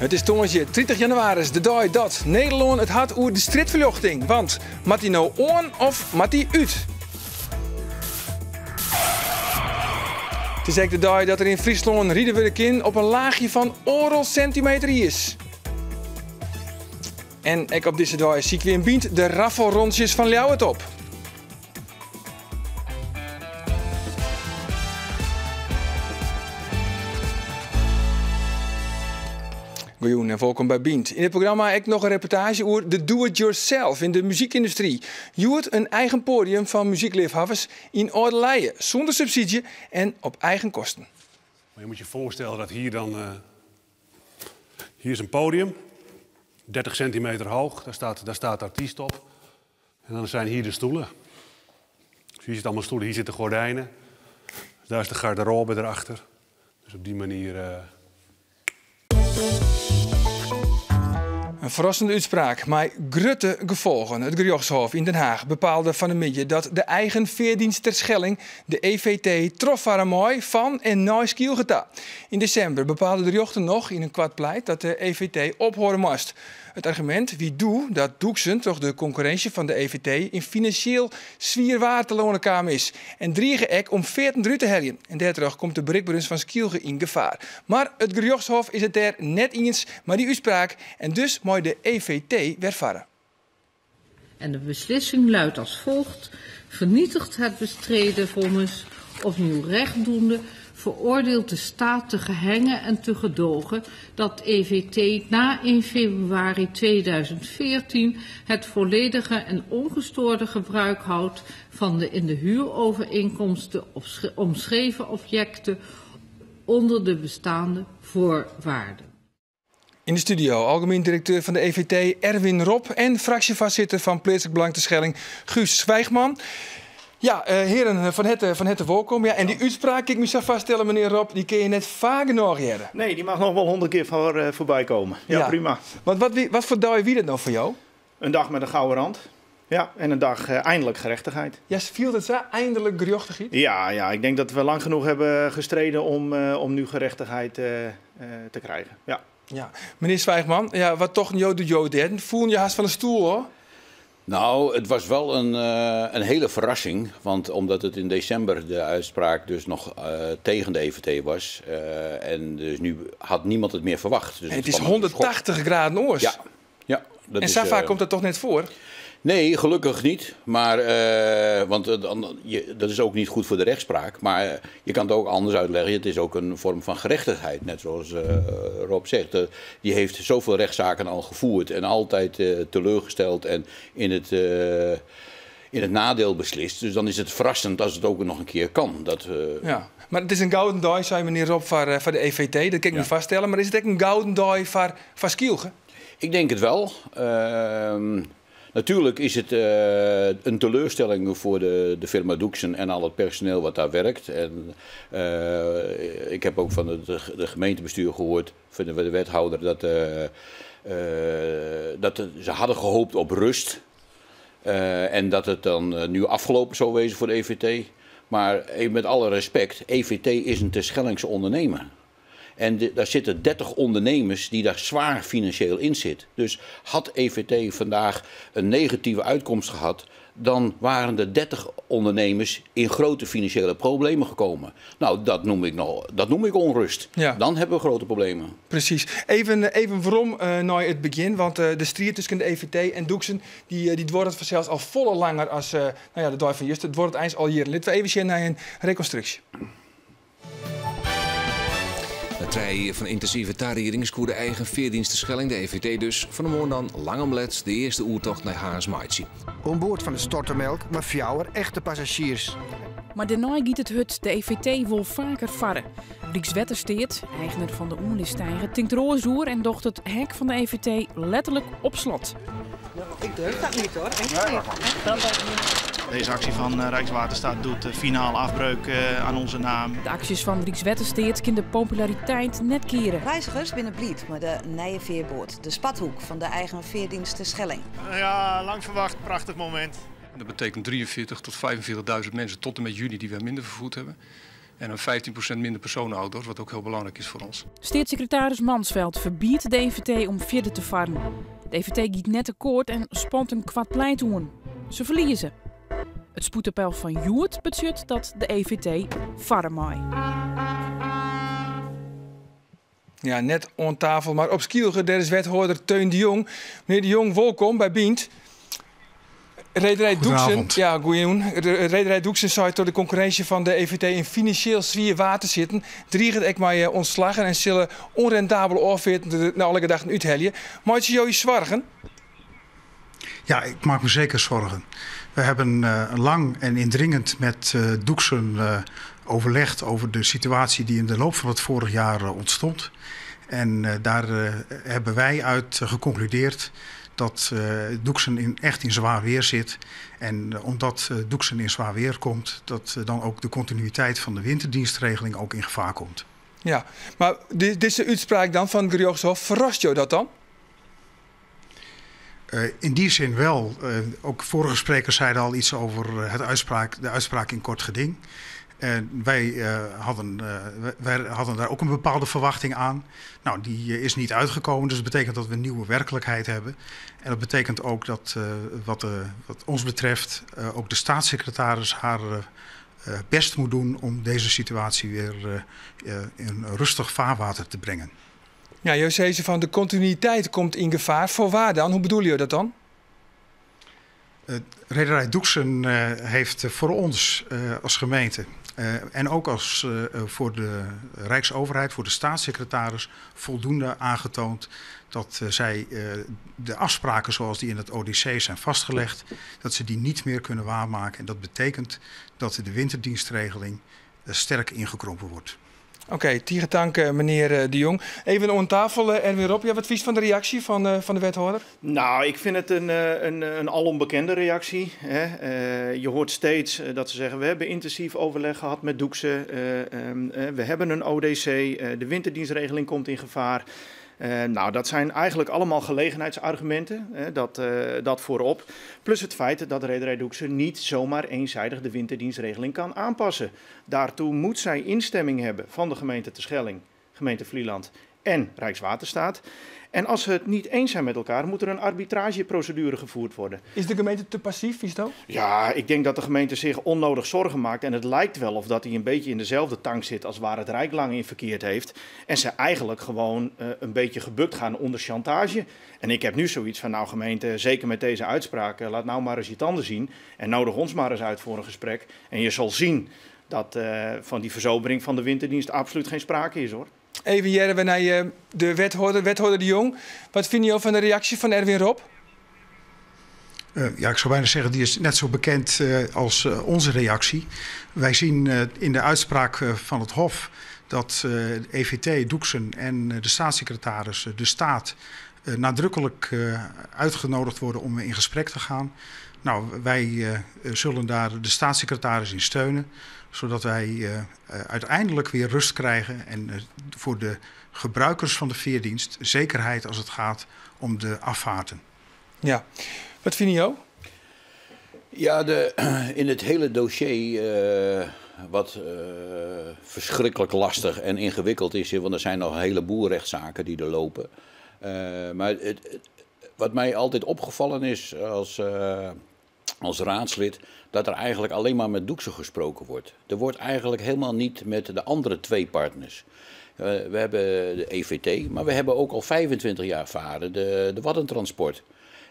It is tongersdei 30 jannewaris, de dei dat Nederlân it hat oer de strjitferljochting. Want moat dy no oan of moat dy út? It is ek de dei dat der yn Fryslân riden wurde kin op in laachje fan oardel sintimeter iis. En ek op dizze dei sykje we yn Bynt de raffelrontsjes fan Ljouwert op. Goejûn en wolkom by Bynt. Yn it programma ek noch in reportaazje oer de do-it-yourself yn de muzykyndustry. Hjoed in eigen poadium fan muzykleafhawwers yn Alde Leie, sûnder subsydzje en op eigen kosten. Maar je moet je voorstellen dat hier dan... Hier is een podium, 30 centimeter hoog, daar staat de artiest op. En dan zijn hier de stoelen. Dus hier zitten allemaal stoelen, hier zitten gordijnen. Dus daar is de garderobe erachter. Dus op die manier... In ferrassende útspraak, mei grutte gefolgen. It gerjochtshôf yn Den Haach bepaalde fan 'e middei dat de eigen feardienst Terschelling, de EVT, trochfarre mei fan en nei Skylge ta. Yn desimber bepaalde de rjochter noch yn in koart pleit dat de EVT ophâlde moast. It argumint wie doe dat Doeksen troch de konkurrinsje fan de EVT yn finansjeel swier waar telâne kaam is en drige ek om fearten derút te heljen. En dêrtroch komt de berikberens fan Skylge yn gefaar. Mar it gerjochtshôf is it dêr net iens mei dy útspraak en dus mei de EVT wer farre. En de beslissing luidt als volgt: vernietigt het bestreden vonnis, opnieuw rechtdoende, veroordeelt de staat te gehengen en te gedogen dat EVT na 1 februari 2014 het volledige en ongestoorde gebruik houdt van de in de huurovereenkomsten omschreven objecten onder de bestaande voorwaarden. Yn de studio algemien direkteur fan de EVT Erwin Rob en fraksjefoarsitter fan Pleatslik Belang Terschelling Guus Zwijgman. Ja, hearen, fan herte wolkom. Ja, en dy útspraak, kin ik my sa foarstelle, menear Rob, dy kinne je net faak genôch hearre. Nee, dy mag noch wol 100 kear foarby komme. Ja, prima. Want wat foar dei wie dat no foar jo? In dag met een gouden rand. Ja, en een dag eindelijk gerechtigheid. Ja, fielt it sa, eindelijk gerjochtichheid? Ja, ja, ik denk dat we lang genoeg hebben gestreden om nu gerechtigheid te krijgen. Ja. Ja. Menear Zwijgman, ja, wat tochten jo doe't jo it hearden? Foelen je hast fan de stoel, hoor? Nou, it was wol in hiele ferrassing. Want omdat it yn desimber de útspraak dus noch tsjin de EVT was. En dus nu had niemand het meer verwacht. Dus En het it is kwam als een schok. 180 graden oars. Ja, ja, dat En is, sa faak komt dat toch net foar? Nee, gelukkig niet. Maar, want dan, je, dat is ook niet goed voor de rechtspraak. Maar je kan het ook anders uitleggen. Het is ook een vorm van gerechtigheid. Net zoals Rob zegt. Die heeft zoveel rechtszaken al gevoerd. En altijd teleurgesteld en in het nadeel beslist. Dus dan is het verrassend als het ook nog een keer kan. Dat, Ja, mar it is in gouden dei, sei menear Rob, foar de EVT. Dat kin ik my foarstelle. Mar is it ek in gouden dei foar Skylge? Ik denk het wel. Natuurlijk is het in teleurstelling foar de firma Doeksen en al it personeel wat dêr wurket. En ik ha ek fan de gemeentebestuur heard, fan de wethâlder, dat se hiene hope op rêst. En dat it dan nu ôflûpen soe wêze foar de EVT. Mar even met alle respect, EVT is in Terschellingse ûndernimmer. En dêr sitte 30 ûndernimmers dy't dêr swier finansjeel yn sitte. Dus hat EVT vandaag in negative útkomst hân, dan wiene de 30 ûndernimmers yn grutte finansjele problemen kommen. Nou, dat neam ik noch, dat neam ik ûnrêst. Dan hawwe we grutte problemen. Presys. Even werom nei it begjin, want de striid tusken de EVT en Doeksen, dy duorret fansels al folle langer as nou ja, de dei fan juster. It duorret eins al jierren. Litte we even sjen nei in rekonstruksje. Nei 3 jier fan yntinsive tariedings koe de eigen feardienst Terschelling, de EVT dus, fan 'e moarn dan lang om let de earste oertocht nei Harns meitsje. Oan board fan de Stortemelk mar 4 echte passazjiers. Mar dêrnei giet it hurd. De EVT wol faker farre. Rykswettersteat, eigener fan de oanlissteiger, tinkt der oars oer en docht it hek fan de EVT letterlik op slot. Ik durf dat niet hoor, echt niet. Deze actie van Rijkswaterstaat doet finaal afbreuk aan onze naam. De aksjes fan Rykswettersteat kinne de populariteit net keare. Reizgers binne bliid mei de nije fearboat, de Spathoek fan de eigen feardienst Terschelling. Ja, lang ferwachte, prachtich momint. Dat betekent 43 tot 45.000 mensen tot en met juni die we minder vervoerd hebben. En een 15% minder personenauto's, wat ook heel belangrijk is voor ons. Steatssekretaris Mansveld ferbiedt de EVT om fierder te farren. De EVT giet net akkoard en spant in koart pleit oan. Se ferlieze. It spoedappel fan hjoed betsjut dat de EVT farre mei. Ja, net oan tafel, mar op Skylge, dêr is wethâlder Teun de Jong. Menear De Jong, wolkom by Bynt. Rederij Doeksen, ja, goeiejûn. Rederij Doeksen seit troch de konkurrinsje fan de EVT yn finansjeel swier waar te sitten. Driget ek mei ûntslaggen en sille ûnrendabele ôffearten der nei alle gedachten úthelje. Meitsje jo je soargen? Ja, ik maak me zeker zorgen. We hebben lang en indringend met Doeksen overlegd over de situatie die in de loop van het vorig jaar ontstond. En daar hebben wij uit geconcludeerd dat Doeksen echt in zwaar weer zit. En omdat Doeksen in zwaar weer komt, dat dan ook de continuïteit van de winterdienstregeling ook in gevaar komt. Ja, mar dizze útspraak dan fan it Gerjochtshôf, ferrast jo dat dan? In die zin wel. Ook vorige sprekers zeiden al iets over de uitspraak in kort geding. Wij hadden daar ook een bepaalde verwachting aan. Nou, die is niet uitgekomen, dus dat betekent dat we een nieuwe werkelijkheid hebben. En dat betekent ook dat wat ons betreft ook de staatssecretaris haar best moet doen om deze situatie weer in rustig vaarwater te brengen. Ja, jo sizze fan de kontinuïteit komt yn gefaar. Foar wa dan? Hoe bedoele jo dat dan? Rederij Doeksen heeft voor ons als gemeente en ook als voor de Rijksoverheid, voor de staatssecretaris, voldoende aangetoond dat zij de afspraken zoals die in het ODC zijn vastgelegd, dat ze die niet meer kunnen waarmaken. En dat betekent dat de winterdienstregeling sterk ingekrompen wordt. Oké, tige tank, menear De Jong. Even oan tafel, Erwin Rob. Ja, wat fynst fan de reaksje fan de wethâlder? Nou, ik vind het een alombekende reactie. Hè. Je hoort steeds dat ze zeggen, we hebben intensief overleg gehad met Doeksen. We hebben een ODC, de winterdienstregeling komt in gevaar. Nou, dat zijn eigenlijk allemaal gelegenheidsargumenten, hè, dat voorop. Plus het feit dat Rederij Doeksen niet zomaar eenzijdig de winterdienstregeling kan aanpassen. Daartoe moet zij instemming hebben van de gemeente Terschelling, gemeente Vlieland en Rijkswaterstaat. En als ze het niet eens zijn met elkaar, moet er een arbitrageprocedure gevoerd worden. Is de gemeente te passief, is dat? Ja, ik denk dat de gemeente zich onnodig zorgen maakt. En het lijkt wel of dat hij een beetje in dezelfde tank zit als waar het Rijk lang in verkeerd heeft. En ze eigenlijk gewoon een beetje gebukt gaan onder chantage. En ik heb nu zoiets van, nou gemeente, zeker met deze uitspraak, laat nou maar eens je tanden zien. En nodig ons maar eens uit voor een gesprek. En je zal zien dat van die verzobering van de winterdienst absoluut geen sprake is, hoor. Even hearre we nei de wethâlder, wethâlder De Jong. Wat fine jo fan de reaksje fan Erwin Rob? Ja, ik zou bijna zeggen, die is net zo bekend als onze reactie. Wij zien in de uitspraak van het Hof dat de EVT, Doeksen en de staatssecretaris, de staat, nadrukkelijk uitgenodigd worden om in gesprek te gaan. Nou, wij zullen daar de staatssecretaris in steunen, zodat wij uiteindelijk weer rust krijgen en voor de gebruikers van de veerdienst zekerheid als het gaat om de afvaarten. Ja, wat vind je ook? Ja, in het hele dossier, wat verschrikkelijk lastig en ingewikkeld is, want er zijn nog een heleboel rechtszaken die er lopen. Maar wat mij altijd opgevallen is als raadslid, dat er eigenlijk alleen maar met Doeksen gesproken wordt. Er wordt eigenlijk helemaal niet met de andere twee partners. We hebben de EVT, maar we hebben ook al 25 jaar varen de Waddentransport.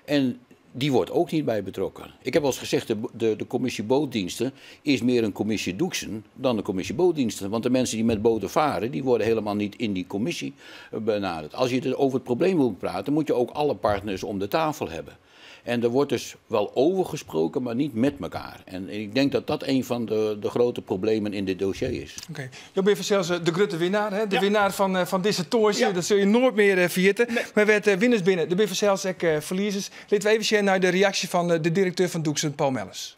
En die wordt ook niet bij betrokken. Ik heb al eens gezegd, de commissie bootdiensten is meer een commissie Doeksen dan de commissie bootdiensten. Want de mensen die met boten varen, die worden helemaal niet in die commissie benaderd. Als je het over het probleem wilt praten, moet je ook alle partners om de tafel hebben. En er wordt dus wel over gesproken, maar niet met elkaar. En ik denk dat dat een van de grote problemen in dit dossier is. Oké. Jo binne fansels de grutte winnaar, hè? De winnaar fan dizze tongersdei. Dat sil je noait mear ferjitte. Nee. Mar wêr't winners binne, der binne fansels ek ferliezers. Litte we even sjen nei de reaksje fan de direkteur fan Doeksen, Paul Melles.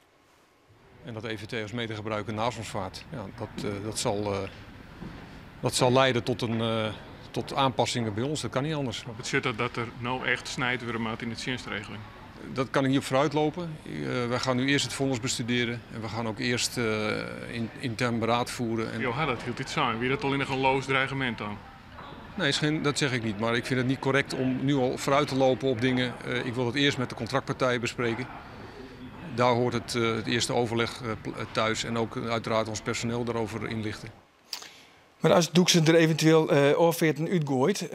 En dat EVT als medegebruiker naast ons vaart, ja, dat zal leiden tot aanpassingen bij ons. Dat kan niet anders. Maar betsjut dat dat der no echt snijd wurde moat yn de tsjinstregeling? Dat kan ik niet op vooruit lopen. Wij gaan nu eerst het vonnis bestuderen en we gaan ook eerst intern beraad voeren. En... Jo, dat hield iets aan. Wie dat al in een loos dreigement dan? Nee, is geen, dat zeg ik niet. Maar ik vind het niet correct om nu al vooruit te lopen op dingen. Ik wil het eerst met de contractpartijen bespreken. Daar hoort het eerste overleg thuis en ook uiteraard ons personeel daarover inlichten. Maar as Doeksen der eventueel ôffearten útgoait,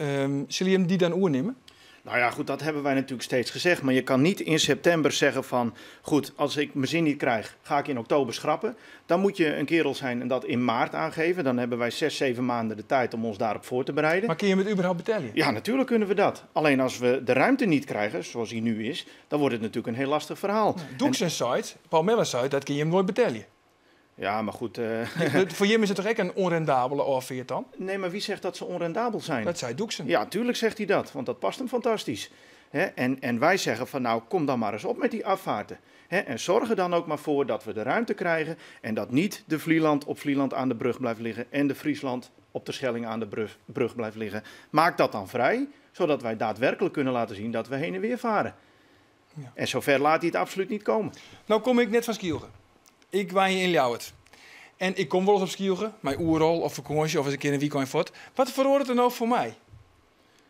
sille jim dy dan oernimme? Nou ja, goed, dat hebben wij natuurlijk steeds gezegd. Maar je kan niet in september zeggen van... goed, als ik mijn zin niet krijg, ga ik in oktober schrappen. Dan moet je een kerel zijn en dat in maart aangeven. Dan hebben wij 6, 7 maanden de tijd om ons daarop voor te bereiden. Maar kun je het überhaupt betalen? Ja, natuurlijk kunnen we dat. Alleen als we de ruimte niet krijgen, zoals die nu is... dan wordt het natuurlijk een heel lastig verhaal. Nou, Doeksen site, Paul Melle site, dat kun je hem nooit betalen. Ja, maar goed... Voor Jim is het toch ook een onrendabele offert dan? Nee, maar wie zegt dat ze onrendabel zijn? Dat zei Doeksen. Ja, tuurlijk zegt hij dat, want dat past hem fantastisch. Hè? En wij zeggen van nou, kom dan maar eens op met die afvaarten. Hè? En zorg er dan ook maar voor dat we de ruimte krijgen... en dat niet de Vlieland op Vlieland aan de brug blijft liggen... en de Friesland op de Schelling aan de brug blijft liggen. Maak dat dan vrij, zodat wij daadwerkelijk kunnen laten zien dat we heen en weer varen. Ja. En zover laat hij het absoluut niet komen. Nou kom ik net van Skylge. Ik waai in Ljouwert. En ik kom wel eens op Skylge, mijn oerol of vakantie of eens een keer een weekend voort. Wat verandert er nou voor mij?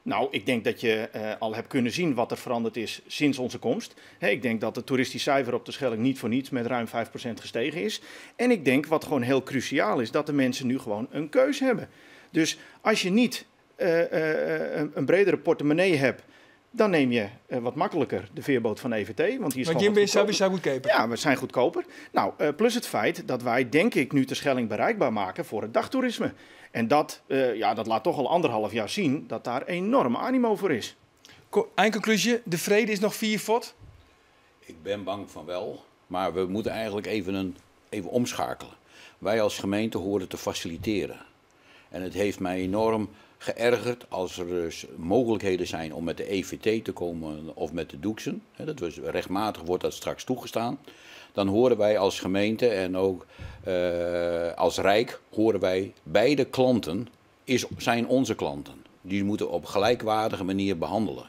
Nou, ik denk dat je al hebt kunnen zien wat er veranderd is sinds onze komst. He, ik denk dat het toeristisch cijfer op de Schelling niet voor niets met ruim 5% gestegen is. En ik denk wat gewoon heel cruciaal is, dat de mensen nu gewoon een keus hebben. Dus als je niet een bredere portemonnee hebt, dan neem je wat makkelijker de veerboot van EVT. Want die is maar Jim is sowieso goedkoper. Ja, we zijn goedkoper. Nou, plus het feit dat wij, denk ik, nu de Schelling bereikbaar maken voor het dagtoerisme. En dat, ja, dat laat toch al 1,5 jaar zien dat daar enorm animo voor is. Eindconclusie, de vrede is nog 4 voet? Ik ben bang van wel, maar we moeten eigenlijk even omschakelen. Wij als gemeente horen te faciliteren. En het heeft mij enorm geërgerd als er dus mogelijkheden zijn om met de EVT te komen of met de Doeksen. Dat was, rechtmatig wordt dat straks toegestaan. Dan horen wij als gemeente en ook als Rijk, horen wij beide klanten zijn onze klanten. Die moeten op gelijkwaardige manier behandelen.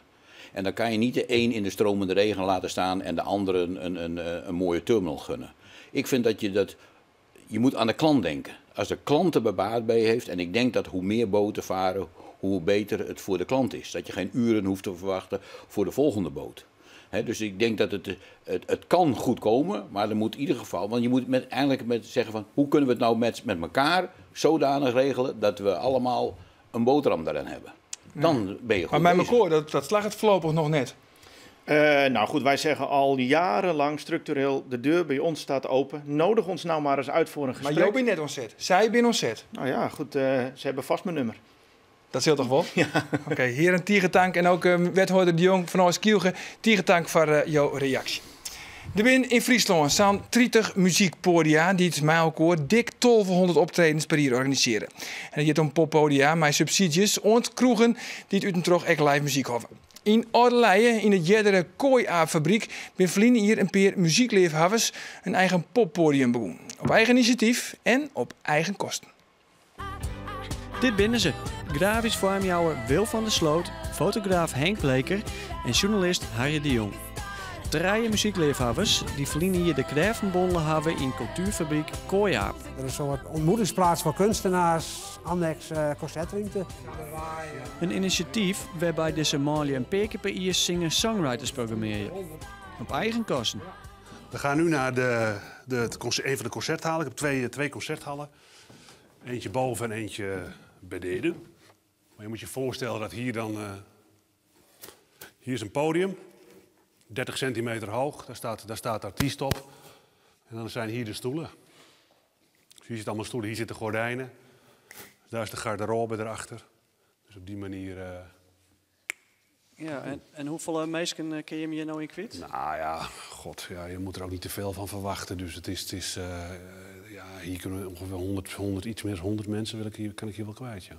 En dan kan je niet de een in de stromende regen laten staan en de andere een mooie terminal gunnen. Ik vind dat je moet aan de klant denken. Als de klant er baat bij heeft, en ik denk dat hoe meer boten varen, hoe beter het voor de klant is. Dat je geen uren hoeft te verwachten voor de volgende boot. He, dus ik denk dat het kan goed komen, maar er moet in ieder geval... Want je moet eindelijk met zeggen van, hoe kunnen we het nou met elkaar zodanig regelen dat we allemaal een boterham daarin hebben. Dan ben je goed Maar mijn koor, dat slaagt het voorlopig nog net. Nou goed, wij zeggen al jarenlang structureel, de deur bij ons staat open. Nodig ons nou maar eens uit voor een gesprek. Maar jou ben net ontzet. Zij ben ontzet. Nou ja, goed, ze hebben vast mijn nummer. Dat zult toch wel? Ja. Oké, okay, heren Tiegetank en ook wethouder De Jong van Oost-Skylge. Tiegetank voor jouw reactie. Er zijn in Friesland staan 30 muziekpodia die het met dik 1200 optredens per jaar organiseren. En het gaat om poppodia met subsidies ontkroegen die het uit en trog echt live muziek hebben. In Oudeleien, in het Jeddere Kooiaapfabriek, ben verliezen hier een paar muziekliefhebbers een eigen poppodium begonnen. Op eigen initiatief en op eigen kosten. Dit binnen ze. Grafisch vormjouwer Wil van der Sloot, fotograaf Henk Bleker en journalist Harry de Jong. Drie muziekliefhebbers die verliezen hier de krêftenbondelen hebben in cultuurfabriek Kooiaap. Er is een soort ontmoetingsplaats voor kunstenaars, annex concertruimte. Een initiatief waarbij deze Mali en Peke per jaar singer-songwriters programmeren. Op eigen kosten. We gaan nu naar een van de concerthallen. Ik heb twee concerthallen. Eentje boven en eentje beneden. Maar je moet je voorstellen dat hier dan... hier is een podium. 30 centimeter hoog, daar staat de artiest op. En dan zijn hier de stoelen. Dus hier zitten allemaal stoelen, hier zitten gordijnen. Dus daar is de garderobe erachter. Dus op die manier... Ja, en hoeveel mensen kun je hem hier nou in kwijt? Nou ja, god, ja, je moet er ook niet te veel van verwachten. Dus het is ja, hier kunnen ongeveer 100, iets meer dan 100 mensen kan ik hier wel kwijt, ja.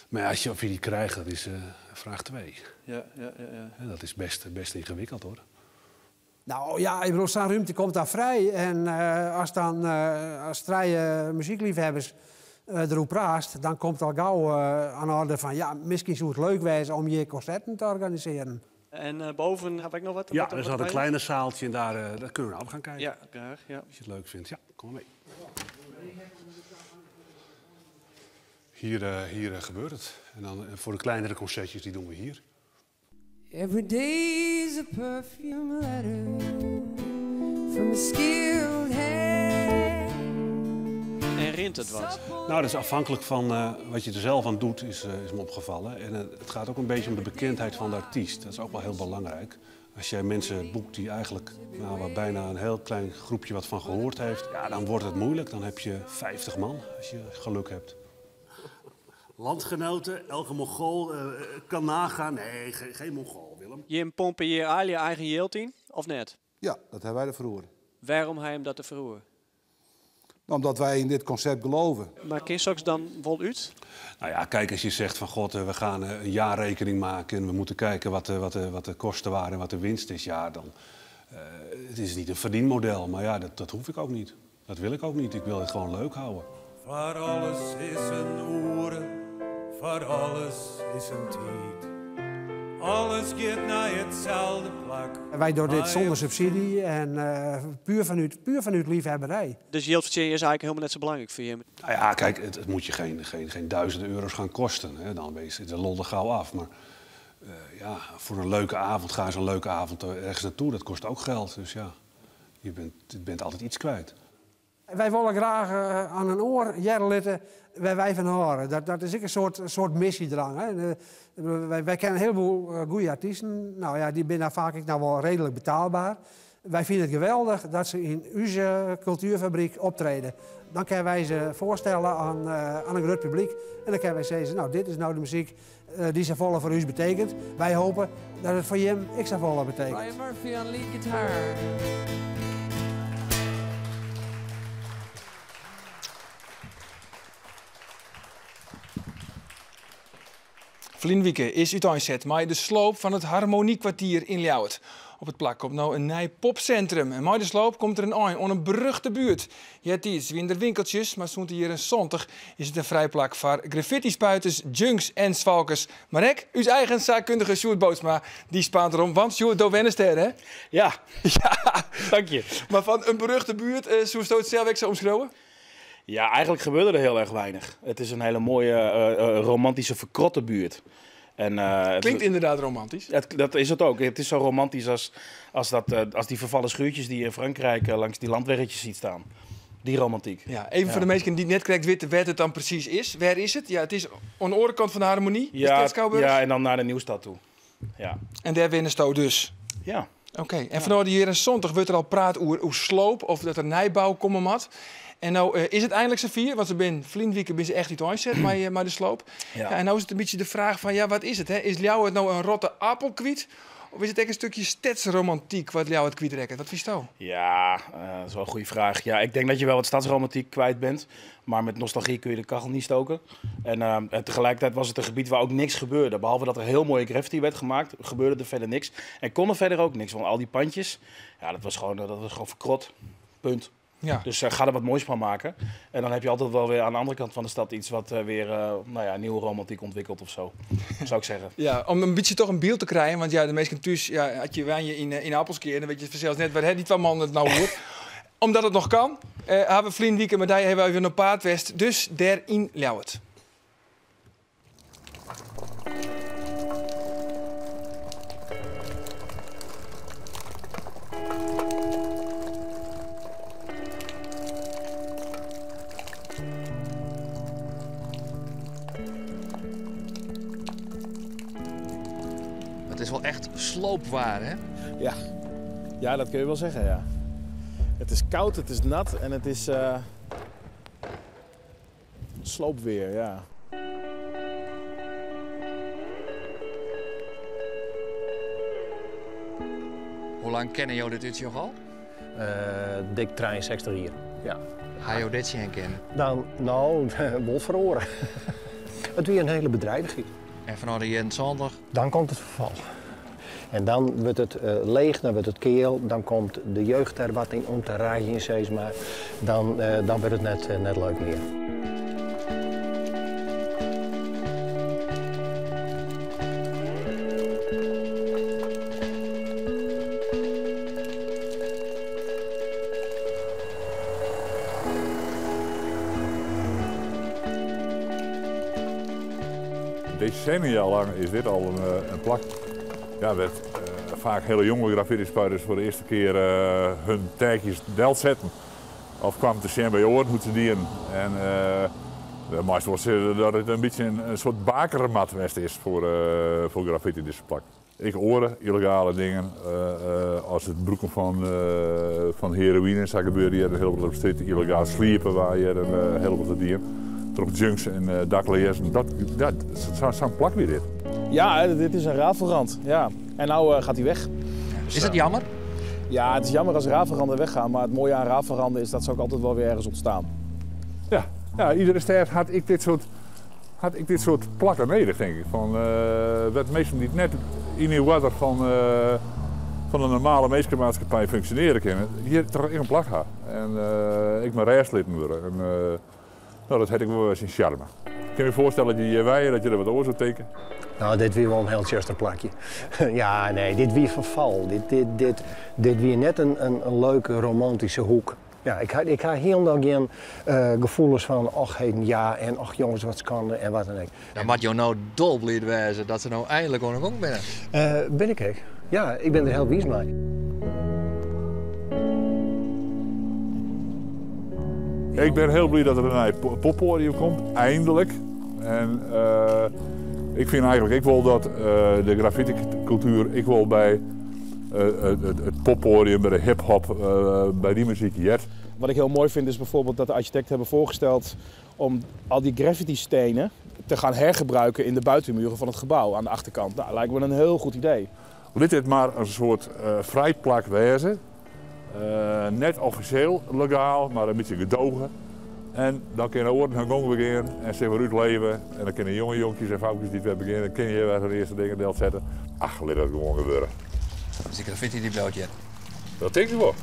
Maar ja, of je die krijgt, dat is vraag 2. Ja. Dat is best ingewikkeld, hoor. Nou ja, ik bedoel, zo'n ruimte komt daar vrij. En als dan als drie muziekliefhebbers erop praat, dan komt al gauw aan de orde van... ja, misschien zou het leuk wezen om je concerten te organiseren. En eh, boven heb ik nog wat? Ja, wat, er zat een kleine zaaltje en daar, eh, daar kunnen we nou op gaan kijken. Ja, graag. Ja. Als je het leuk vindt. Ja, kom maar mee. Hier, eh, hier eh, gebeurt het. En dan eh, voor de kleinere concertjes, die doen we hier. Every day's a perfume letter from a skilled hand. En rint het wat? Nou, dat is afhankelijk van eh, wat je er zelf aan doet, is, eh, is me opgevallen. En eh, het gaat ook een beetje om de bekendheid van de artiest. Dat is ook wel heel belangrijk. Als jij mensen boekt die eigenlijk, nou, waar bijna een heel klein groepje wat van gehoord heeft, ja, dan wordt het moeilijk. Dan heb je 50 man als je geluk hebt. Landgenoten, elke Mongool eh, kan nagaan. Nee, geen, geen Mongool, Willem. Jim pompen hier al je eigen jild in, of net? Ja, dat hebben wij de verroer. Waarom hij hem dat te verroeren? Nou, omdat wij in dit concept geloven. Maar kun je dan wel uit? Nou ja, kijk, als je zegt van god, eh, we gaan eh, een jaarrekening maken en we moeten kijken wat de, wat de, wat de kosten waren en wat de winst is, ja, dan. eh, het is niet een verdienmodel, maar ja, dat, dat hoef ik ook niet. Dat wil ik ook niet. Ik wil het gewoon leuk houden. Voor alles is een oere, voor alles is een tijd. Alles gaat naar hetzelfde plak. Wij doen dit zonder subsidie en eh, puur, vanuit, puur vanuit liefhebberij. Dus jild verdienen is eigenlijk helemaal net zo belangrijk voor je. Nou ja, kijk, het, het moet je geen, geen, geen duizenden euro's gaan kosten. Hè. Dan ben je de lol er gauw af. Maar eh, ja, voor een leuke avond ga je zo'n leuke avond ergens naartoe. Dat kost ook geld. Dus ja, je bent, je bent altijd iets kwijt. Wij willen graag eh, aan een oor jaren waar wij van horen. Dat, dat is ook een soort, een soort missiedrang. Hè. En, eh, wij, wij kennen een heleboel eh, goede artiesten. Nou ja, die zijn daar vaak nou wel redelijk betaalbaar. Wij vinden het geweldig dat ze in onze cultuurfabriek optreden. Dan kunnen wij ze voorstellen aan, eh, aan een groot publiek. En dan kunnen wij zeggen, nou dit is nou de muziek eh, die ze volle voor u betekent. Wij hopen dat het voor Jim ik zo volle betekent. Brian Murphy on lead guitar. Vlienwieke is uiteenset maar de sloop van het Harmoniekwartier in Ljouwert. Op het plak komt nou een nieuw popcentrum. En met de sloop komt er een eind aan een beruchte buurt. Ja, het is weer winkeltjes, maar zo'n hier een zondag is het een vrijplak voor graffiti-spuiters, junks en zwalkers. Maar ik, uw eigen zaakkundige Sjoerd Bootsma, die spaant erom. Want Sjoerd, do Wennester, hè? Ja. ja, dank je. Maar van een beruchte buurt, eh zo het zelf ik zo omschreeuwen? Ja, eigenlijk gebeurde er heel erg weinig. Het is een hele mooie, eh, eh, romantische, verkrotte buurt. En, eh, het- Klinkt inderdaad romantisch. Het, dat is het ook. Het is zo romantisch als, als, dat, eh, als die vervallen schuurtjes die je in Frankrijk eh, langs die landweggetjes ziet staan. Die romantiek. Ja, even voor de mensen die net correct weten waar het dan precies is. Waar is het? Ja, het is aan de orenkant van de Harmonie. de Ja, Stadsschouwburg. ja, en dan naar de Nieuwstad toe. Ja. En daar winnen ze dus. Ja. Oké, en vanaf die hier een zondag wordt er al praat over hoe sloop of dat er nijbouw komen moet. En nou eh, is het eindelijk zover, want ze ben Vlienwieken ben ze echt niet aanzet, maar, eh, maar de sloop. Ja. Ja. en nou is het een beetje de vraag van, ja, wat is het? Hè? Is jou het nou een rotte appel kwiet? Of is het echt een stukje stadsromantiek wat jou het kwiet Wat vies je? Ja, eh, dat is wel een goede vraag. Ja, ik denk dat je wel wat stadsromantiek kwijt bent. Maar met nostalgie kun je de kachel niet stoken. En, eh, en tegelijkertijd was het een gebied waar ook niks gebeurde. Behalve dat er heel mooie graffiti werd gemaakt, gebeurde er verder niks. En kon er verder ook niks, want al die pandjes, ja, dat was gewoon verkrot. Punt. Ja. Dus eh, ga er wat moois van maken. En dan heb je altijd wel weer aan de andere kant van de stad iets wat eh, weer eh, nou ja, nieuwe romantiek ontwikkelt of zo. Zou ik zeggen. Ja, om een beetje toch een beeld te krijgen. Want ja, de meeste thuis, ja, had je wijn je in, eh, in Appelskeer, dan weet je zelfs net waar hè, die twee mannen het nou hoort. Omdat het nog kan, eh hebben we Vlienwieken, maar daar hebben we weer een paardwest. Dus daar in Ljouwert. Het is wel echt sloopwaar, hè? Ja. ja, dat kun je wel zeggen, ja. Het is koud, het is nat en het is eh, sloopweer, ja. Hoe lang kennen jou dit uitje al? Eh, dik 63 hier. Ja. Ga je dit zien kennen? Dan, nou, wol verloren. Het weer een hele bedrijvigheid. En vanaf de jaren zondag? Dan komt het verval. En dan wordt het eh, leeg, dan wordt het keel, dan komt de jeugd er wat in om te rijden, zeg maar. Dan, eh, dan wordt het net, eh, net leuk meer. Desennia lang is dit al in plak, ja, wêr't faak hiele jonge graffityspuiters foar de earste kear hun tagjes delsetten of kwamen te sjen by oaren hoe't se dienen. En uh, meist wol sizze dat it in bytsje in soart bakermat west is foar graffiti dizze plak. Ek oare yllegale dingen as it brûken fan heroïne en sa gebeurde hjir in hiel protte op strjitte. Yllegaal sliepe waard hjir in hiel protte dien troch junks en dakleazen. Dat, sa'n plak wie dit. Ja, dit is in rafelrand. Ja. En nou gaat hij weg. Is dat jammer? Ja, het is jammer als rafelranden weggaan. Maar het mooie aan rafelranden is dat ze ook altijd wel weer ergens ontstaan. Ja, ja, iedere stêd hat ek dit soart, hat ek dit soart plakken nedich, tink ik. Fan, wêr't minsken dy't net yn de oarder fan de normale minskemaatskippij funksjonearje kinne, hjir toch ek in plak ha. En ek mei rêst litten wurde. En, no, dat hat ek wol wer syn sjarme. Ik kin my foarstelle dat je hjir wenje, dat je der wat oars oer tinke. No, dit wie wol in hiel tsjuster plakje. Ja, nee, dit wie ferfal. Dit, dit, dit, dit wie net in leuke romantyske hoek. Ja, ik ha hielendal gjin gefoelens fan och heden ja en och jonges wat skande en wat dan ek. Dan moat jo no dolbliid wêze dat se no einlik oan 'e gong binne. Bin ik ek. Ja, ik bin der hiel wiis mei. Ik bin hiel bliid dat der in nij poppoadium komt, eindelijk. En ik fyn eigentlik ek wol dat de graffitikultuer ek wol by it poppoadium, by de hiphop, by dy muzyk heart. Wat ik heel mooi vind is bijvoorbeeld dat de architecten hebben voorgesteld om al die graffiti-stenen te gaan hergebruiken in de buitenmuren van het gebouw aan de achterkant. Nou, lijkt me een heel goed idee. Lit dit mar in soart frij plak wêze. Net offisjeel legaal, mar in bytsje gedoge. En dan kinne oaren hun gong begean en sich wer útleve. En dan kinne jonge jonkjes en famkes dy't wer begjinne, kinne hjir wer hun earste dingen delsette. Ach, lit dat gewoan gebeure. Dus dy graffiti dy bliuwt hjir? Dat tink ik wol.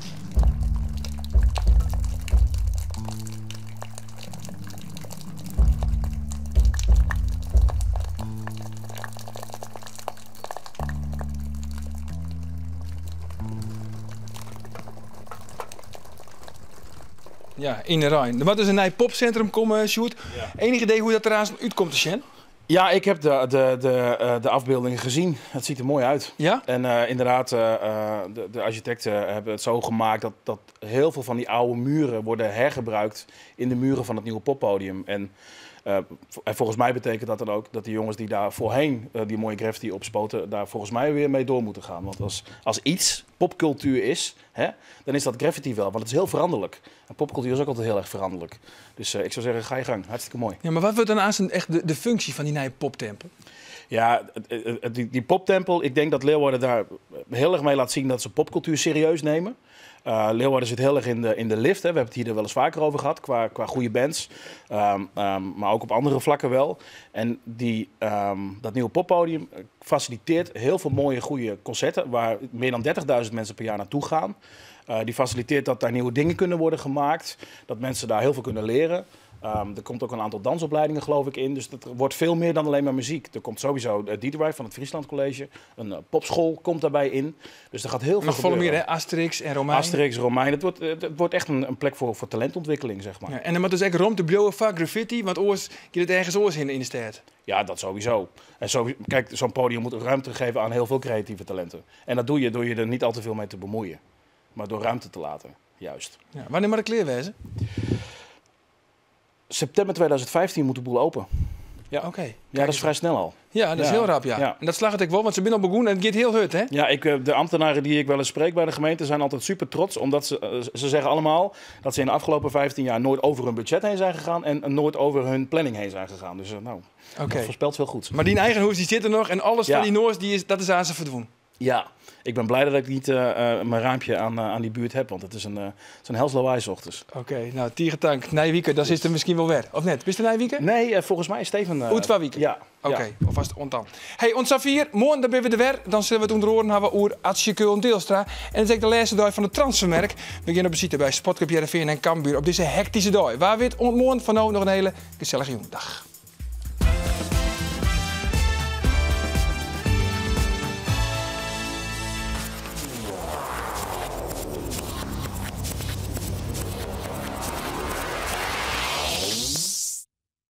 Ja, yn de rein. Der moat dus in nij popsintrum komme, Sjoerd. Enig idee hoe't dat der aanst út komt te sjen? Ja, ik heb de afbeeldingen gezien. Het ziet er mooi uit. Ja? En inderdaad, de architecten hebben het zo gemaakt dat heel veel van die oude muren worden hergebruikt in de muren van het nieuwe poppodium. En volgens mij betekent dat dan ook dat die jongens die daar voorheen die mooie graffiti opspoten, daar volgens mij weer mee door moeten gaan. Want als iets popcultuur is, hè, dan is dat graffiti wel. Want het is heel veranderlijk. En popcultuur is ook altijd heel erg veranderlijk. Dus ik zou zeggen, ga je gang. Hartstikke mooi. Ja, maar wat wordt dan aanstaan echt de functie van die nieuwe poptempel? Ja, die poptempel, ik denk dat Leeuwarden daar heel erg mee laat zien dat ze popcultuur serieus nemen. Leeuwarden zit heel erg in de lift. Hè. We hebben het hier er wel eens vaker over gehad, qua goede bands. Maar ook op andere vlakken wel. En dat nieuwe poppodium faciliteert heel veel mooie, goede concerten, waar meer dan 30.000 mensen per jaar naartoe gaan. Die faciliteert dat daar nieuwe dingen kunnen worden gemaakt. Dat mensen daar heel veel kunnen leren. Er komt ook een aantal dansopleidingen, geloof ik, in. Dus dat wordt veel meer dan alleen maar muziek. Er komt sowieso Dieterwij van het Friesland College. Een popschool komt daarbij in. Dus er gaat heel veel Nog volle meer, gebeuren. hè? Asterix en Romein. Asterix, Romein. Het wordt echt een plek voor talentontwikkeling. Ja, en er moet dus echt rond de blauwe vak graffiti, want oors je het ergens oors in de stad. Ja, dat sowieso. En zo, kijk, zo'n podium moet ruimte geven aan heel veel creatieve talenten. En dat doe je door je er niet al te veel mee te bemoeien. Maar door ruimte te laten, juist. Ja, wanneer moet de kleer wezen? September 2015 moet de boel open. Ja. Oké. Ja, dat is vrij snel al. Ja, dat is heel rap, ja. En dat slaagt ik wel, want ze zijn al begonnen en het gaat heel hard, hè? Ja, de ambtenaren die ik wel eens spreek bij de gemeente zijn altijd super trots. Omdat ze zeggen allemaal dat ze in de afgelopen 15 jaar nooit over hun budget heen zijn gegaan en nooit over hun planning heen zijn gegaan. Dus dat voorspelt veel goed. Maar die eigen hoes die zit er nog en alles van die Noors, dat is aan ze verdwoen. Ja, ik ben blij dat ik niet mijn raampje aan die buurt heb, want het is een hels lawaai 's ochtends. Oké, tige tank. Nijwieke, dat is er misschien wel weer. Of net? Bist er Nijwieke? Nee, volgens mij is Steven Oet van Wieke? Ja. Oké, Ja. of was het ontan. Hey, ons Safir, morgen dan ben we er weer. Dan zullen we het onder oren hebben over Atsje Keul Deelstra. En dat is ook de laatste dag van het transfermerk. We gaan op visite bij Sportclub Heerenveen en Cambuur op deze hectische dag. Waar we het ontmoeten van nou nog een hele gezellige dag.